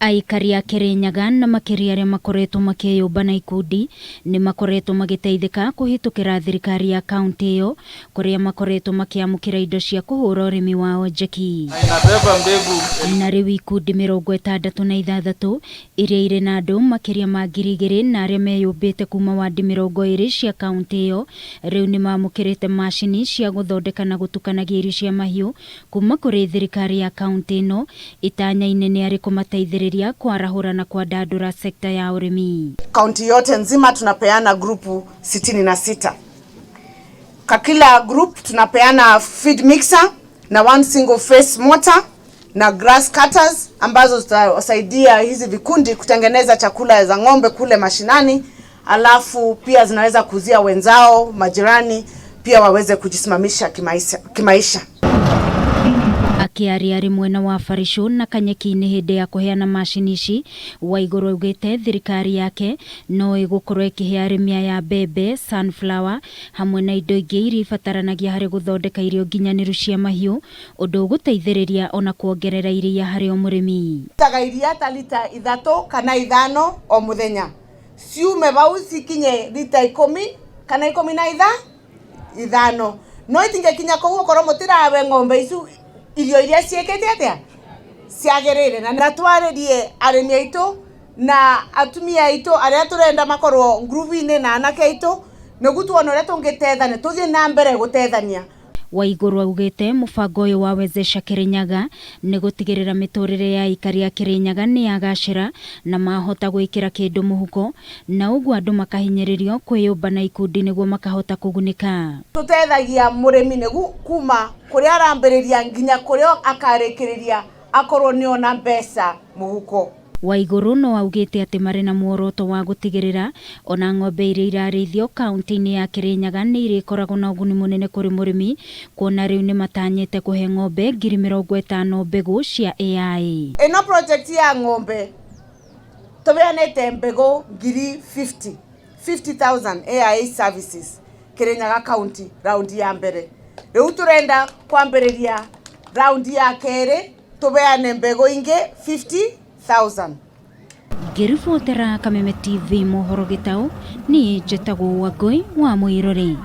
Aikari a Kirinyaga na makĩria arĩa makoretwo makĩyũmba na ikundi nĩ makoretwo magĩteithĩka kũhĩtũkĩra thirikari ya kaunti ĩyo kũrĩa makoretwo makĩamũkĩra indo cia kũhũra ũrĩmi wao njeki. Na rĩu ikundi 66 iria irĩ na andũ makĩria ma 2000 na arĩa meyũmbĩte kuma wandi 20 cia kaunti ĩyo rĩu nĩ mamũkĩrĩte macini cia gũthondeka na gũtukanagia irio cia mahiũ kuma kũrĩ thirikari ya kaunti ĩno, itanya inene arĩ kũmateithĩrĩria kwarahũra na kwandandũra sekta ya ũrĩmi. Kaunti yote nzima tunapeana grupu 66. Kwa kila group tunapeana feed mixer na one single phase motor na grass cutters ambazo zitasaidia hizi vikundi kutengeneza chakula za ng'ombe kule mashinani, alafu pia zinaweza kuuzia wenzao majirani pia waweze kujisimamisha kimaisha, kimaisha. Akĩaria arĩ mwena wa Barisũ na Kanyeki-inĩ hĩndĩ ya kũheana macini ici, Waiguru augĩte thirikari yake no ĩgũkorwo ĩkĩhe arĩmi aya mbembe, sunflower hamwe na indo ingĩ iria ibataranagia harĩ gũthondeka irio nginyanĩru cia mahiũ, ũndũ ũgũteithĩrĩria ona kuongerera iria harĩ o mũrĩmi. Taga iria ta lita 3 kana 5 o muthenya, ciume vau cikinye lita 10 kana 15, no itingekinya kũu okorwo mũtirawe ng'ombe icu irio iria ciĩkĩte atĩa ciagĩrĩire. Na twarĩrie arĩmi aitũ na atumia aitũ arĩa tũrenda makorwo ngurubu-inĩ na anake aitũ nĩguo tuone ũrĩa tũngĩtethania, tũthiĩ na mbere gũtethania. Waiguru augĩte mũbango ũyũ wa Wezesha Kirinyaga nĩ gũtigĩrĩra mĩtũrĩre ya aikari a Kirinyaga nĩ yagacĩra na mahota gwĩkĩra kĩndũ mũhuko, na ũguo andũ makahinyĩrĩrio kwĩyũmba na ikundi nĩguo makahota kũgunĩka. Tũtethagia mũrĩmi nĩguo kuma kũrĩa arambĩrĩria nginya kũrĩa akarĩkĩrĩria akorwo nĩ ona mbeca mũhuko. Waiguru no augĩte atĩ marĩ na muoroto wa gũtigĩrĩra ona ng'ombe iria irarĩithio kaunti-inĩ ya Kirinyaga nĩ irĩkoragwo na ũguni mũnene kũrĩ mũrĩmi, kuona rĩu nĩ matanyĩte kũhe ng'ombe 50,000 mbegũ cia AI. Ĩno project ya ng'ombe tũheanĩte mbegũ ngiri 50, 50,000 AI services Kirinyaga County round ya mbere. Rĩu tũrenda kwambĩrĩria round ya kerĩ tũheane mbegũ ingĩ 50,000. Ngĩribotera Kameme TV mohoro gĩtaũ, niĩ njĩtagwo Wangũi wa Mũirũrĩ.